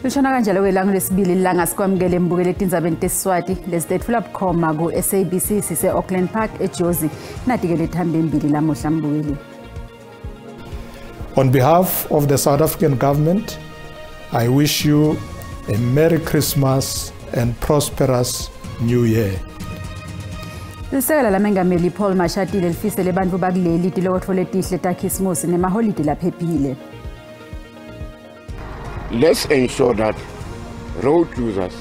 Lishona kanjalo-ke ilanga lesibili lilanga sikwamukele embukele etindzabeni tesiswati lesitetfula bukhoma ku-SABC sise-Auckland Park eJozi. Nati-ke lethambe embili lamuhla mbukeli. On behalf of the South African government, I wish you a Merry Christmas and prosperous New Year. Lisekela lamengameli Paul Mashatile lifisele bantfu bakuleli tilokotfo letihle takhisimusi nemaholidi laphephile. Let's ensure that road users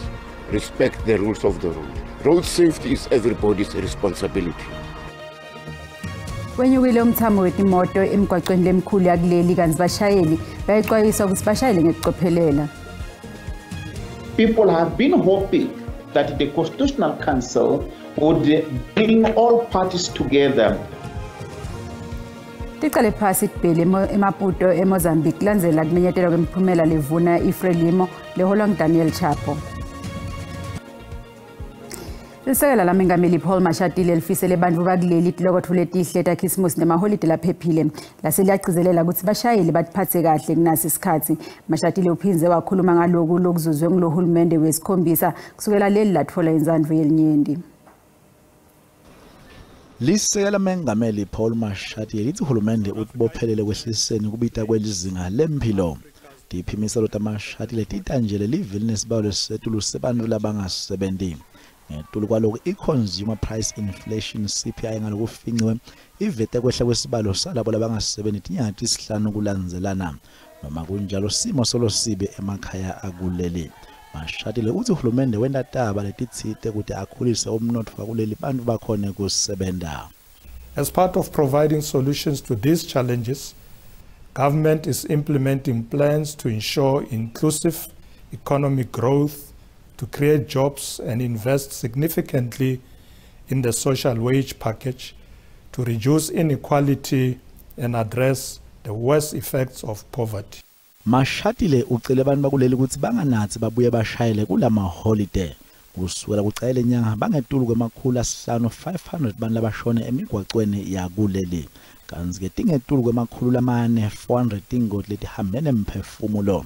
respect the rules of the road. Road safety is everybody's responsibility. Wenyukile umthamo wetimoto emigwacweni lemkhulu yakuleli kantsi bashayeli bayexwayiswa ukuthi bashayele ngekucophelela. People have been hoping that the Constitutional Council would bring all parties together. Ticale phasi tibhele eMaputo eMozambique kulandzela kumenyetelwa kwemiphumela levuna iFrelimo leholwa nguDaniel Chapo. Lisekela lamengameli Paul Mashatile lifisele bantfu bakuleli tilokotfo letihle takhisimusi nemaholide laphephile. Lase liyagcizelela ukuthi bashayeli batiphatse kahle kunasi isikhatsi. Mashatile uphindze wakhuluma ngaloku lokuzuzwe ngulohulumende wesikhombisa kusukela leli latfola intsandvo yelinyenti. Lisekela mengameli Paul Mashatile lithi uhulumende utibophelele kwehliseni kubita kwelizinga lemphilo. Tiphimiselo taMashatile titanjele live linesibalo lesisetulu sebantfu labangasebenti. Ngetulu kwaloko i-Consumer Price Inflation CPI ngalokufinciwe ivete kwehla kwesibalo salabo labangasebenti tinyanga tisihlanu kulandzelana. Noma kunjalo simo solo sibe emakhaya akuleli. Mashatile uthi uhulumende wenta taba letitsite kute akhulise umnotfo wakuleli bantfu bakhone kusebenta. As part of providing solutions to these challenges, government is implementing plans to ensure inclusive economic growth, to create jobs and invest significantly in the social wage package to reduce inequality and address the worst effects of poverty. Mashatile ucele abantu bakuleli ukuthi banganatsi babuye bashayele kulama holiday. Kusukela kucale lenyanga bangetulu kwema-500 500 bantu labashone emigwacweni yakuleli. Kantsi-ke tingetulu kwema-400 400 tingoti letihambe nemphefumulo.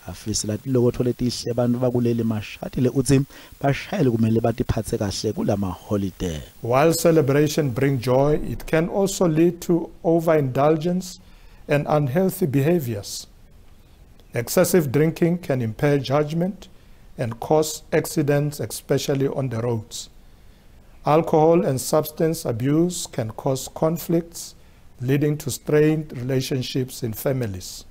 Afisela tilokotfo letihle bantfu bakuleli Mashatile utsi bashayeli kumele batiphatse kahle kulama holiday. While celebration brings joy, it can also lead to overindulgence and unhealthy behaviors. Excessive drinking can impair judgment and cause accidents, especially on the roads. Alcohol and substance abuse can cause conflicts, leading to strained relationships in families.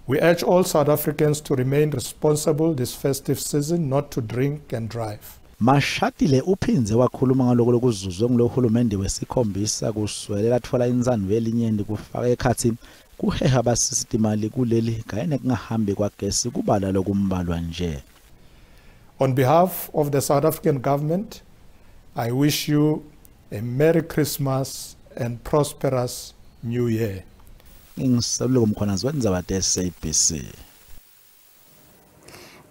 We urge all South Africans to remain responsible this festive season, not to drink and drive. Mashatile uphindze wakhuluma ngaloko lokuzuzwe ngulohulumende wesikhombisa kusukela atfola intsandvo yelinyenti kufaka ekhatsi kuheha basisitimali kuleli kanye nekungahambi kwagesi kubala lokumbalwa nje. On behalf of the South African government, I wish you a Merry Christmas and prosperous New Year. NginguSeluleko Mkhwanazi wendzaba te-SABC.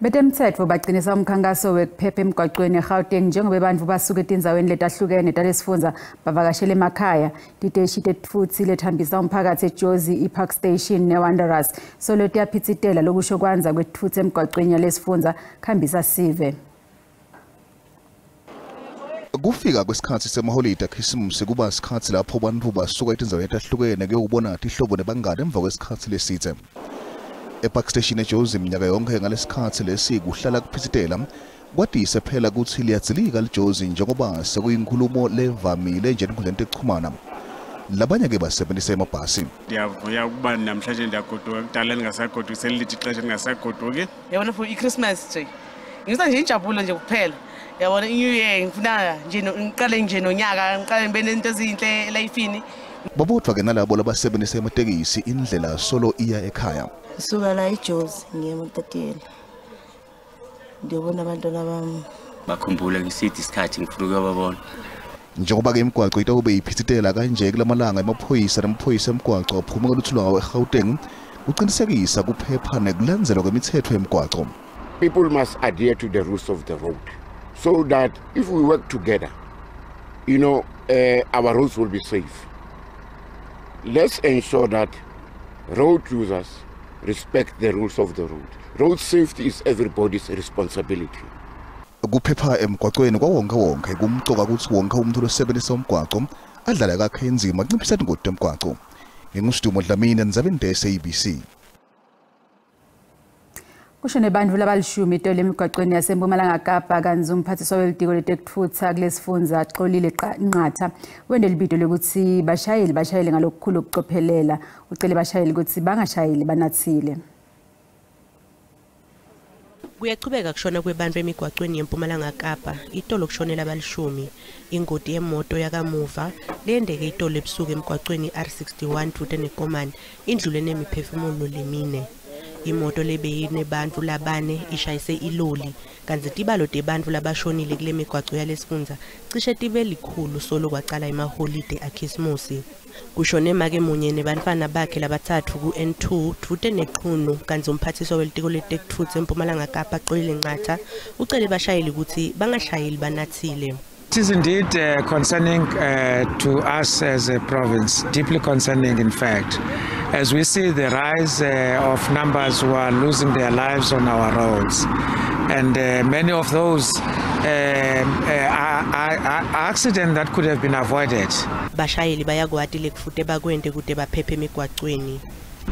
Betemtsetfo bagcinisa umkhankaso wekuphepha emgwacweni eGauteng njengoba bantfu basuka etindzaweni letahlukene talesifundza bavakashela emakhaya. Titeshi tetfutsi lethambisa umphakathi eJozi, iPark Station neWanderers solo tiyaphitsitela lokusho kwandza kwetfutsi emgwacweni yalesifundza khambisa sive. Kufika kwesikhatsi semaholide akhisimusi kuba sikhatsi lapho bantfu basuka etindzaweni letahlukene kuyewubona tihlobo nebangani emva kwesikhatsi lesidze. EPark Station eJozi minyaka yonke ngalesikhatsi lesi kuhlala kuphitsitela kwatise phela kutsi liyadzilika liJozi njengoba sekuyinkhulumo levamile nje etinkhundleni tekuchumana. Labanye-ke basebenzisa emabhasi. Ndiyavuya ukuba namhlanje ndiyagoduka, kudala ndingasagoduki, selilide ixesha ndingasagoduki. Yabona for i-Christmas nje ngifisa nje injabulo nje kuphela, yabona i-New Year ngifuna nje ngiqale nje nonyaka ngiqale ngibe nento ezinhle elifini. Babodvwa-ke nalabo labasebenzisa ematekisi indlela solo iya ekhaya. Ngisuka la eJozi ngiye eMatatiyela ndiyobona abantwana bami. Bakhumbula ngisithi isikhathi ngifuna ukuyobabona. Njengoba-ke imigwaco itawube iphitsitela kanje kulamalanga, emaphoyisa nemaphoyisa emgwaco aphuma kalutho lwawo eGauteng kucinisekisa kuphepha nekulandzelwa kwemitsetfo yemgwaco. People must adhere to the rules of the road so that if we work together, our roads will be safe. Let's ensure that road users respect the rules of the road. Road safety is everybody's responsibility. Kuphepha emgwaqweni kwawonke wonke kumcoka kutsi wonke umuntu losebenzisa umgwaco adlale kakhe inzima kunciphisa tingoti temgwaco. NginguSidumo Dlamini endzabeni te-SABC. Kushone bantfu labalishumi itolo emigwaqweni yaseMpumalanga Kapa kantsi umphathiswa welitiko letekutfutsa kulesifundza Xolile Nqatha wente libito lekutsi bashayeli bashayele ngalokukhulu ukucophelela. Ucele bashayeli kutsi bangashayeli banatsile. Kuyachubeka kushona kwebantfu emigwaqweni yeMpumalanga Kapa itolo kushonela abalishumi. Ingoti yemoto yakamuva leyenteke itolo ebusuku emgwaqweni R61 dvute neKomani indlule nemiphefumulo lemine. Imoto lebeyinebantfu labane ishayise iloli kantsi tibalo tebantfu labashonile kule migwaco yalesifundza cishe tibe likhulu solo kwacala emaholide akhisimusi. Kushone make munye nebantfwana bakhe labatsatfu ku-N2 dvute neQunu kantsi umphathiswa welitiko letekutfutsa eMpumalanga Kapa Xolile Nqatha ucele bashayeli kutsi bangashayeli banatsile. It is indeed concerning to us as a province, deeply concerning in fact, as we see the rise of numbers who are losing their lives on our roads. And many of those are accidents that could have been avoided. Bashayeli bayakwati lekufute bakwente kute baphephe emigwacweni.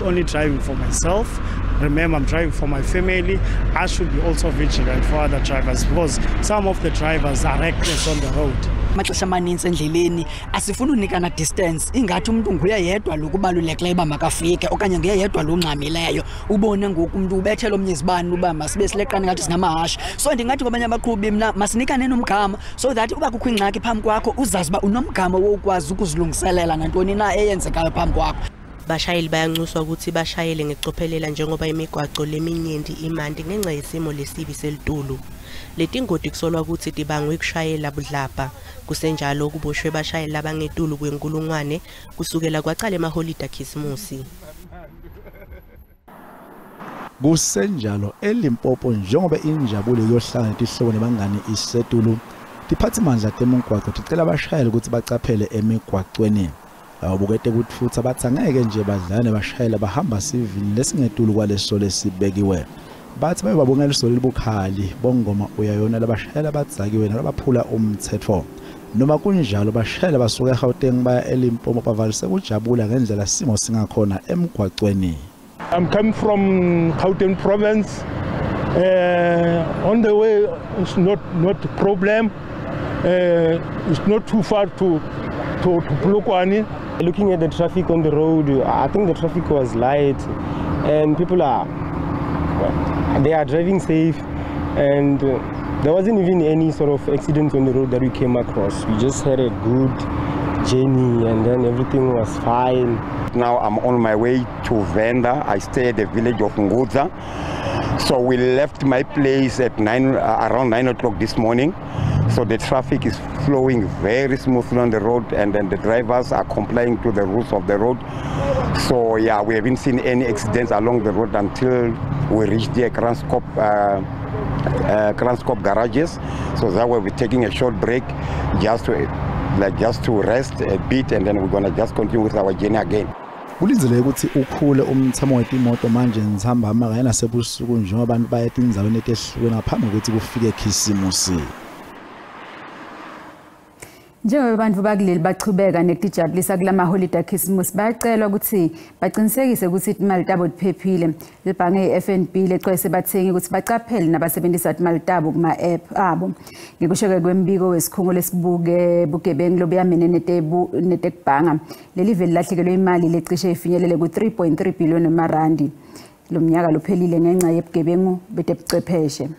Only driving for myself. Remember, I'm driving for my family. I should be also vigilant for other drivers because some of the drivers are reckless on the road. Amaxesha amanintsi endleleni asifuni unikana distance, ingathi umuntu nguye yedwa lo kubalulekileyo uba makafike okanye nguye yedwa lo ungxamileyo. Ubone ngoku umntu ubethela omnye izibane uba masibe sileqane ngathi singamahashe. So ndingathi kwabanye abaqhubi mna masinikane nomgama so that uba kukho ingxaki phambi kwakho uzazi uba unomgama wokwazi ukuzilungiselela nantoni na eyenzekayo phambi kwakho. Bashayeli bayancuswa ukuthi bashayele ngekucophelela njengoba imigwaco leminyenti imanti ngenxa yesimo lesibi selitulu. Letingoti kusolwa ukuthi tibangwe kushayela budlabha. Kusenjalo kuboshwe bashayeli labangetulu kwenkulungwane kusukela kwacala emaholide akhisimusi. Kusenjalo eLimpopo njengoba injabulo yohlangana tihlobo nebangani isetulu, tiphatsimandla temigwaco ticela abashayeli ukuthi bacaphele emigwacweni. Ababukete kutfutsa bathi angeke nje badlane nebashayeli bahamba sivini lesingetulu kwaleso lesibekiwe. Bathi bayobabonga liso lelibukhali bongoma uyayona labashayela badzakiwe nalabaphula umthetho. Noma kunjalo bashayela basuka eGauteng baya eLimpopo bavalise kujabula ngendlela simo singakhona emgwacweni. I'm coming from Gauteng province. On the way it's not a problem. It's not too far to Polokwane. Looking at the traffic on the road, I think the traffic was light and people are driving safe, and there wasn't even any sort of accidents on the road that we came across. We just had a good journey and then everything was fine. Now I'm on my way to Venda. I stay at the village of Ngudza. So we left my place at around 9 o'clock this morning. So the traffic is flowing very smoothly on the road, and then the drivers are complying to the rules of the road. So yeah, we haven't seen any accidents along the road until we reach the Kranskop garages. So that way we're taking a short break just to rest a bit, and then we're gonna just continue with our journey again. Kulindzeleke ukuthi ukhule umthamo wetimoto manje ntsambama kanye nasebusuku njengoba abantu baya etindzaweni letehlukene ngaphambi kokuthi kufike Khisimusi. Njengoba bantfu bakuleli bachubeka nekutijabulisa kulamaholide akhisimusi, bayacelwa ukuthi baqinisekise ukuthi imali tabo tiphephile. Libhange i-FNB lecwayise bathengi ukuthi bacaphele nabasebenzisa imali tabo kuma-app abo. Ngekusho-ke kwembiko wesikhungo lesibuke bugebengu lobuyamene netekubhanga, leli veli lahlekelwe imali lecishe ifinyelele ku-3.3 billion emarandi lo mnyaka lophelile ngenxa yebugebengu betebuchwepheshe.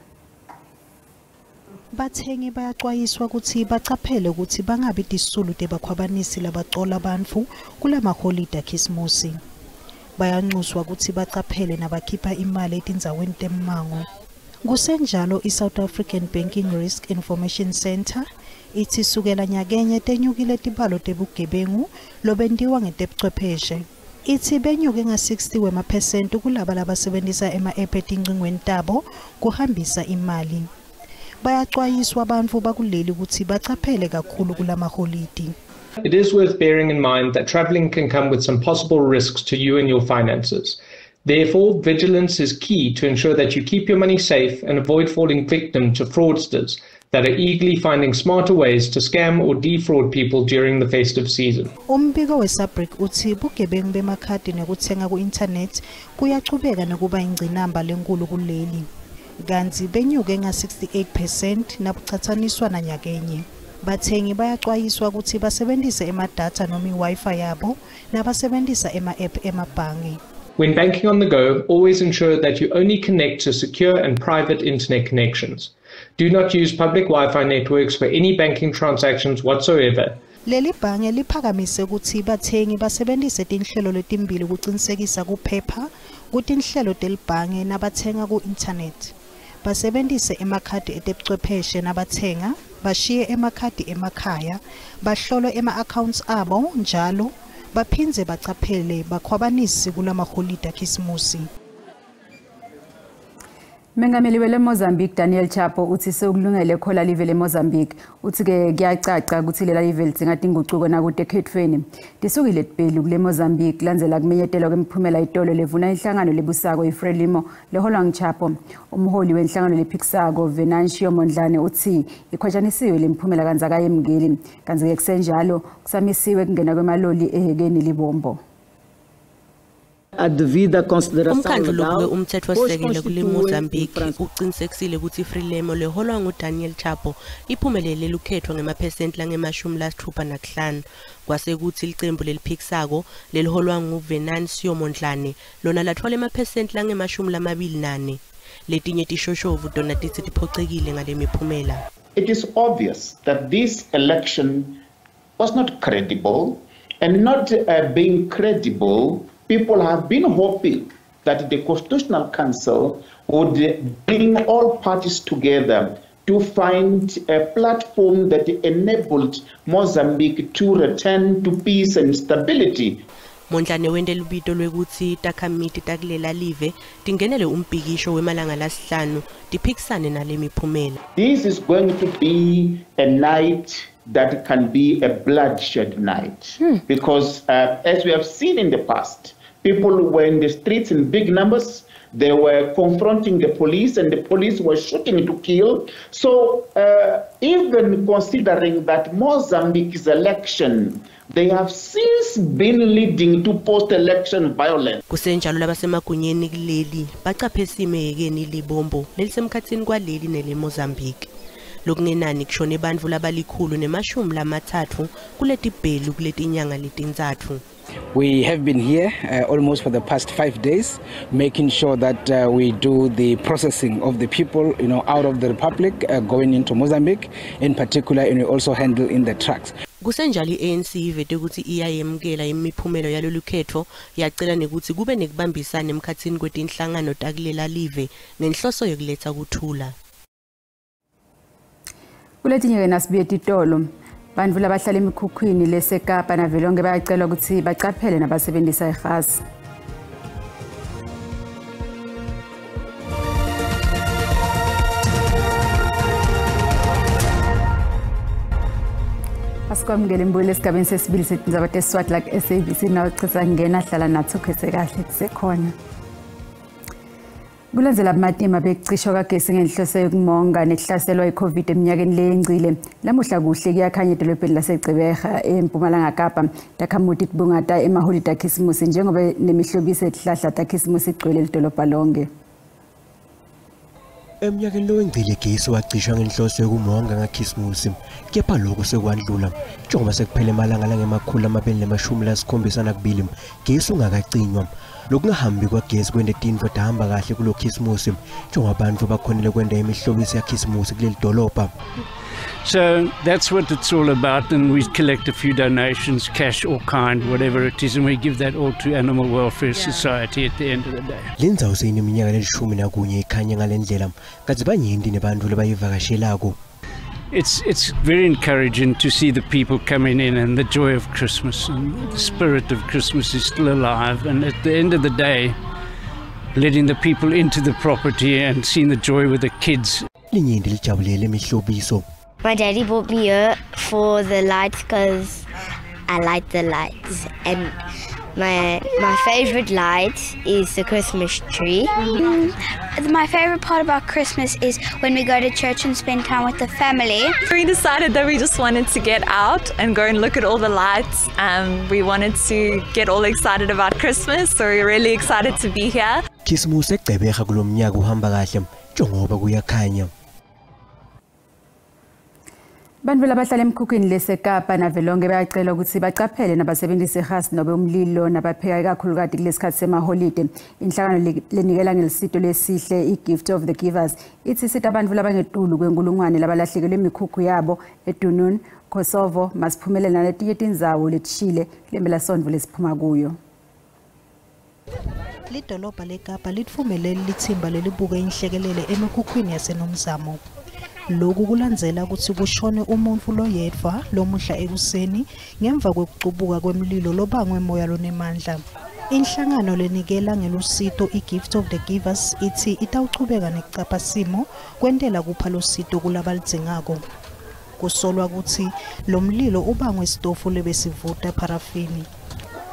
Bathengi bayacwayiswa ukuthi bacaphele ukuthi bangabi tisulu tebakhwabanisi labacola bantfu kulamaholide akhisimusi. Bayanxuswa ukuthi bacaphele nabakhipha imali etindzaweni temmango. Kusenjalo i-South African Banking Risk Information Centre ithi sukela nyakenye tenyukile tibalo tebugebengu lobentiwa ngetebuchwepheshe. Ithi benyuke nga-60 wemaphesenti kulaba labasebenzisa ema-app etincingweni tabo kuhambisa imali. Bayacwayiswa abantu bakuleli ukuthi bacaphele kakhulu kulamaholidi. It is worth bearing in mind that traveling can come with some possible risks to you and your finances. Therefore, vigilance is key to ensure that you keep your money safe and avoid falling victim to fraudsters that are eagerly finding smarter ways to scam or defraud people during the festive season. Umbiko weSABRIC utsi bugebengu bemakhadi nekutsenga ku-internet kuyachubeka nekuba ingcinamba lenkulu kuleli. Kantsi benyuke nga-68% nabucatsaniswa nanyakenye. Bathengi bayacwayiswa kutsi basebentise emadatha noma i-Wi-Fi yabo nabasebentisa ema-app emabhange. When banking on the go, always ensure that you only connect to secure and private internet connections. Do not use public Wi-Fi networks for any banking transactions whatsoever. Leli bhange liphakamise kutsi bathengi basebentise tinhlelo letimbili kucinisekisa kuphepha kutinhlelo telibhange nabatsenga ku-internet. Basebentise emakhadi etebuchwepheshe nabatsenga, bashiye emakhadi emakhaya, bahlolwe ema-accounts abo njalo, baphindze bacaphele bakhwabanisi kulamaholide akhisimusi. Mengameli wele Mozambique Daniel Chapo utsi sewukulungele khola live leMozambique. Utsi ke kuyacaca kutsi lela live lidzinga tingucuko nakutekhetfweni. Tisukile tibhelu kule Mozambique landzela kumenyetelwa kwemiphumela itolo levuna inhlangano lebusako iFrelimo leholwa nguChapo. Umholi wenhlangano lephikisako Venancio Mondlane utsi ikhwajanisiwe lemiphumela kantsi akayemukeli. Kantsi ke kusenjalo kusamisiwe kungena kwemaloli ehekeni Libombo. Umkhandlu lobuke umtsetfosisekelo kule Mozambique uqinisekisile kutsi iFrelimo leholwa nguDaniel Chapo iphumelele lukhetfo ngemaphesenti lange-65. Kwase kutsi licembu leliphikisako leliholwa nguVenancio Mondlane lona latfola emaphesenti lange-24. Letinye tishoshovu tona titsi tiphocekile ngale miphumela. It is obvious that this election was not credible, and not being credible, people have been hoping that the Constitutional Council would bring all parties together to find a platform that enabled Mozambique to return to peace and stability. Mondlane wente lubito lwekutsi takhamiti takulela live tingenele umbhikisho wemalanga lasihlanu tiphikisane nale miphumela. This is going to be a night that can be a bloodshed night. Because as we have seen in the past, people were in the streets in big numbers. They were confronting the police, and the police were shooting to kill. So even considering that Mozambique's election, they have since been leading to post-election violence. Kusenjalo labasemagunyeni kuleli bacaphe simo ehekeni Libombo lelisemkhatsini kwaleli neleMozambique. Lokungenani kushone bantfu labali-130 kuletibhelu kuletinyanga letintsatfu. We have been here almost for the past 5 days, making sure that we do the processing of the people, out of the republic, going into Mozambique, in particular, and we also handle in the trucks. Kusenjalo i-ANC ivete kutsi iyayemukela imiphumela yalolu khetfo, yacela nekutsi kube nekubambisana emkhatsini kwetinhlangano takulela live ngenhloso yokuletsa kuthula. Kuletinye-ke nasibuye titolo. Bantfu labahlala emikhukhwini leseKapa navelonke bayacelwa kutsi bacaphele nabasebentisa ihasi. Asikwamukele mbuyelo esigabeni sesibili setindzaba teSiswati la ku-SABC nawuchitsa ngena hlala nathi ukhethe kahle kusekhona. Kulandzela bumatima bekucishwa kagesi ngenhloso yokumonga nekuhlaselwa i-COVID eminyakeni leyengcile. Lamuhla kuhle kuyakhanya edolobheni laseGqeberha eMpumalanga Kapa. Takhamuti tibungata emaholide akhisimusi njengoba nemihlobiso yetihlahla takhisimusi igcwele lidolobha lonke. Eminyakeni lowengcile gesi wacishwa ngenhloso yokumonga ngakhisimusi, kepha lokhu sekwandlula njengoba sekuphele emalanga lange-272 gesi ungakacinywa. Lokungahambi kwagesi kwente tintfo tahamba kahle kulo khisimusi njengoba bantfu bakhonile kwenta imihlobiso yakhisimusi kuleli dolobha. So that's what it's all about, and we collect a few donations, cash or kind, whatever it is, and we give that all to Animal Welfare Society at the end of the day. Le ndzawo seyineminyaka leli-11 ikhanya ngale ndlela, kantsi banyenti nebantfu labayivakashelako. It's very encouraging to see the people coming in and the joy of Christmas, and the spirit of Christmas is still alive, and at the end of the day, letting the people into the property and seeing the joy with the kids. Linyenti lijabulele imihlobiso. My daddy brought me here for the lights because I like the lights, and My favorite light is the Christmas tree. My favorite part about Christmas is when we go to church and spend time with the family. We decided that we just wanted to get out and go and look at all the lights. We wanted to get all excited about Christmas, so we're really excited to be here. Khisimusi eGqeberha kulomnyaka uhamba kahle njengoba kuyakhanya. Bantfu labahlala emkhukhwini leseKapa navelonke bayacela ukuthi bacaphele nabasebenzisa ihasi nobe umlilo nabapheka ikakhulukati kulesikhathi semaholide. Inhlangano lenikela ngelisito lesihle i-Gift of the Givers ithi isita bantfu labangetulu kwenkulungwane labalahlekelwe imikhukhu yabo eDunoon, Kosovo, Masiphumelele naletinye tindzawo letishile kulempelasonto lesiphuma kuyo. Lidolobha leKapa litfumelele litsimba lelibuke inhlekelele emikhukhwini yaseNomzamo. Lokhu kulandzela kutsi kushone umuntfu loyedvwa lomuhla ekuseni ngemva kwekucubuka kwemlilo lobangwe moya lonemandla. Inhlangano lenikela ngelusito i-Gift of the Givers itsi itawuchubeka nekucapha simo kwentela kupha lusito kulabalidzingako. Kusolwa kutsi lo mlilo ubangwe sitofu lebesivuta parafini.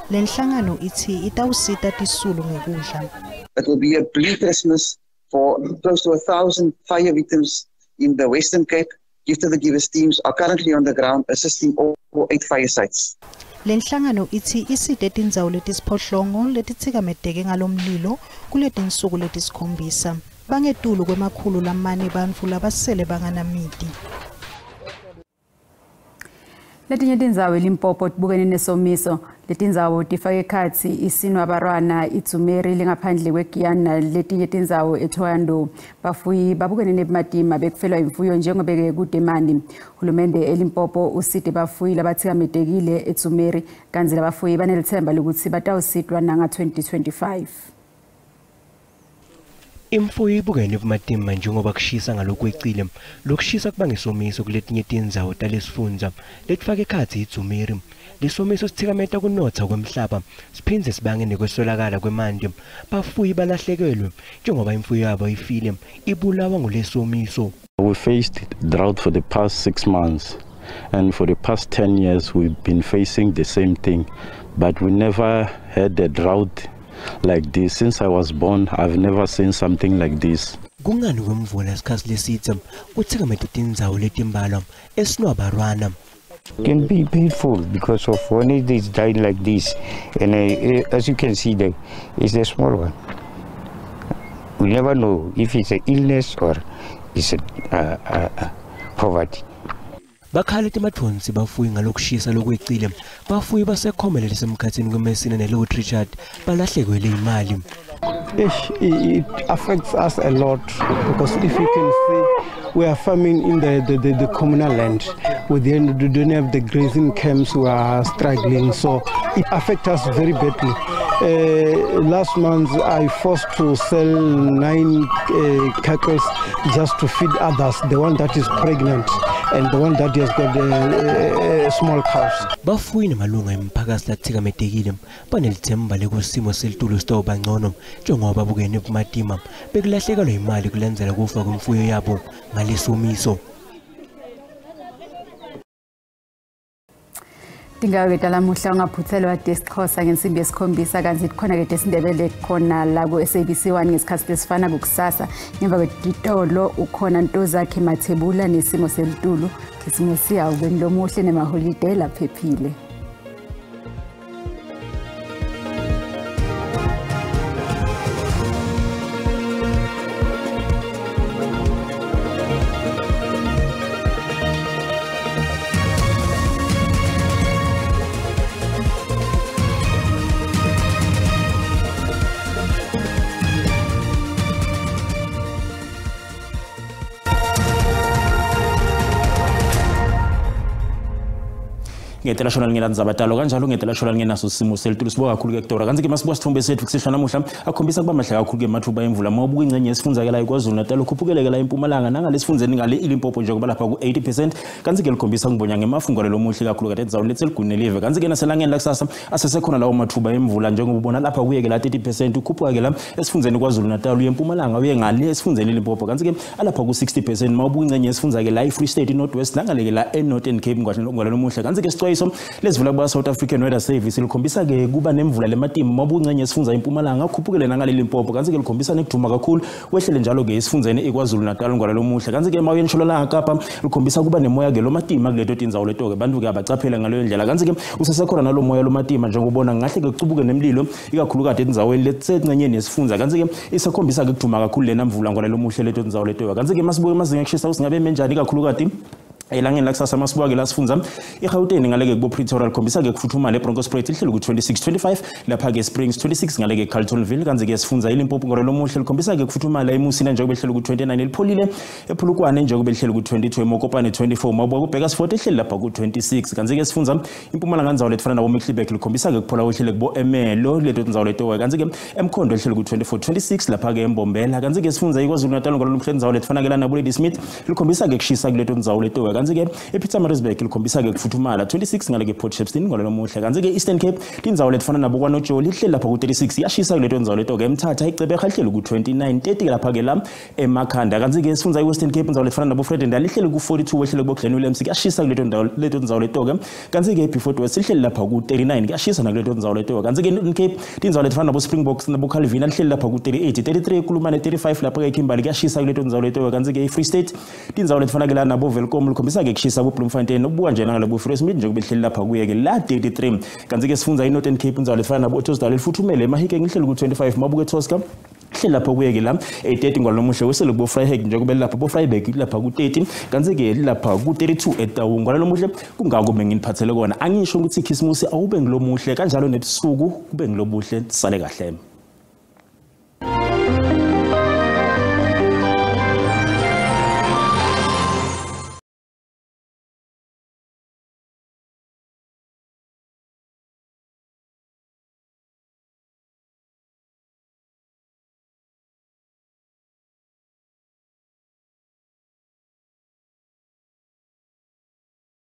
Lenhlangano itsi itawusita tisulu ngekudla. It will be a bleak Christmas for close to 1,000 fire victims in the Western Cape. Gift of the Givers teams are currently on the ground assisting all 8 fire sites. Lenhlangano itsi isite tindzawo letisiphohlongo letitsikameteke ngalomlilo kuletinsuku letisikhombisa. Bangetulu kwema-400 bantfu labasele banganamiti. Letinye tindzawo eLimpopo tibukene nesomiso. Letindzawo tifake ekhatsi iSinwabarwana, iDzumeri lengaphandle kweGiyani naletinye tindzawo eThohoyandou. Bafuyi babukene nebumatima bekufelwa imfuyo njengoba kute emanti. Hulumende eLimpopo usite bafuyi labatsikametekile eDzumeri kantsi labafuyi banelitsemba lokuthi batawusitwa nanga-2025. Imfuyo ibukene nebumatima njengoba kushisa ngalokwecile. Lokushisa kuba ngesomiso kuletinye tindzawo talesifundza letifaka ekhatsi iDzumeri. Lesomiso sithikameta kunotsa kwemhlaba siphindze sibange nekweswelakala kwemanti. Bafuyi balahlekelwe njengoba imfuyo yabo ifile ibulawa ngulesomiso. We faced drought for the past 6 months, and for the past 10 years we've been facing the same thing, but we never had a drought like this. Since I was born, I've never seen something like this. Kungani kwemvula isikhathi lesithe kuthikamete tindzawo letimbalwa eSinwabarwana. Can be painful because of when it is dying like this, and as you can see, there is a small one. We never know if it's an illness or it's a poverty. Bakhala emathonsi bafuyi ngalokushisa lokwecile. Bafuyi basekhomele lesemkhatsini kweMessina neLord Richard balahlekelwe imali. It affects us a lot because if you can see, we are farming in the communal land. We then don't have the grazing camps, we are struggling, so it affects us very badly. Last month I forced to sell 9 cattle just to feed others, the one that is pregnant and the one that has got a small cows. Bafuyi nemalunga emphakathi lathikametekile banelithemba lekusimo selitulu sitawuba ngcono njengoba babukene nebumatima bekulahlekelwa imali kulandzela kufa kwemfuyo yabo ngalesomiso. Tingawo talamuhla ungaphuthelwa desiXhosa ngensimbi yesikhombisa kanti khona ke desiNdebele khona la ku SABC 1 ngesikhathi lesifana kukusasa. Ngemva kwetitolo ukhona Ntozakhe Mathebula nesimo selitulu. Khisimusi awubeni lomuhle nemaholide laphephile. Ngetelashona lingelandzaba talo kanjalo ngetelashona lingenaso simo selitulu. Sibonga kakhulu ke Dora. Kanti ke masibuka sithombe sethu kusehla namuhla akhombisa kuba mahle kakhulu ke mathuba emvula mawubuka ingcenye yesifundza ke la eKwaZulu Natal ukhuphukeleke la eMpumalanga nangalesifundzeni ngale iLimpopo njengoba lapha ku 80%. Kanti ke likhombisa ngibonya ngemafu ngalo lomuhle kakhulu kade endzaweni letseligune live. Kanti ke naselangeni lakusasa asesekhona lawo mathuba emvula njengoba ubona lapha kuye ke la 30% ukhuphuka ke la esifundzeni KwaZulu Natal uye eMpumalanga uye ngale esifundzeni iLimpopo. Kanti ke alapha ku 60% mawubuka ingcenye yesifundza ke la eFree State iNorth West nangale ke la eNorthern Cape ngalo lomuhle. Kanti ke Sexwayiso lesivula kuba South African Weather Service likhombisa ke kuba nemvula lematima mabuncenye esifundza impumalanga khuphukele nangale Limpopo, kanti ke likhombisa nekuduma kakhulu wehlele njalo ke esifundzeni iKwaZulu Natal ngwala lomuhle. Kanti ke mawuye entshonalanga Kapa likhombisa kuba nemoya ke lomatima kuleto tindzawo leto ke bantu ke abacaphela ngaleyo ndlela. Kanti ke usesekhona nalomoya lomatima njengobona ngahle ke kucubuke nemlilo ikakhulukati etindzaweni letisengcenyeni yesifundza. Kanti ke isakhombisa ke kuduma kakhulu lena mvula ngwala lomuhle leto tindzawo leto. Kanti ke masibuke amazinga ekushisa usingabe menjani ikakhulukati elangeni lakusasa masibuka ke lasifundza iGauteng ngaleke kubo Pretoria likhombisa ke kufuthumala eBronkhorstspruit lihleli ku-26 25 lapha ke Springs 26 ngaleke Carltonville. Kanti ke sifundza iLimpopo ngoro lomuhle likhombisa ke kufuthumala eMusina njengoba lihleli ku-29 elipholile ePolokwane njengoba lihleli ku-22 eMokopane 24 mawubuka kuBhekersford ehleli lapha ku-26. Kanti ke sifundza impumalanga ndzawo letifana nabo Middelburg likhombisa ke kuphola kwehlele kubo Emelo leto tindzawo leto. Kanti ke eMkhondo lihleli ku-24 26 lapha ke eMbombela. Kanti ke sifundza iKwaZulu Natal ngoro lomuhle ndzawo letifana ke lana bo Ladysmith likhombisa ke kushisa kuleto ndzawo leto. Kanti ke ePietermaritzburg likhombisa ke kufuthumala 26 ngale ke Port Shepstone ngalo lomuhle. Kanti ke Eastern Cape tindzawo letifana nabo kwaNojoli lihleli lapha ku-36 iyashisa kuleto ndzawo leto ke eMthatha iCeberha lihleli ku-29 30 lapha ke la eMakhanda. Kanti ke sifundza iWestern Cape indzawo letifana nabo Vredendal lihleli ku-42 wehlele kubo Glen Williams kuyashisa kuleto ndawo leto ndzawo leto ke. Kanti ke Beaufort West lihleli lapha ku-39 kuyashisa nakuleto ndzawo leto. Kanti ke Northern Cape tindzawo letifana nabo Springboks nabo Calvin lihleli lapha ku-38 33 Kulumane 35 lapha ke Kimberley kuyashisa kuleto ndzawo leto. Kanti ke iFree State tindzawo letifana ke la nabo Welkom likhombisa ke kushisa ku Bloemfontein ubuka nje nangale ku Free njengoba lihleli lapha kuye ke la 33. Kanti ke sifundza iNorthern Cape indzawo lefana nabo Ottosdal lifuthumele eMahikeng lihleli ku-25 mabuke Tosca lihleli lapha kuye ke la 30 ngwalo lomuhle wesele kubo Vryheid njengoba lapha bo Vryburg lapha ku-30 kanti ke lapha ku-32 eTaung ngwalo lomuhle. Kungako benginiphathele kona angisho ukuthi ikhisimusi awube ngilomuhle kanjalo nebusuku kube ngilobuhle. Sale kahle.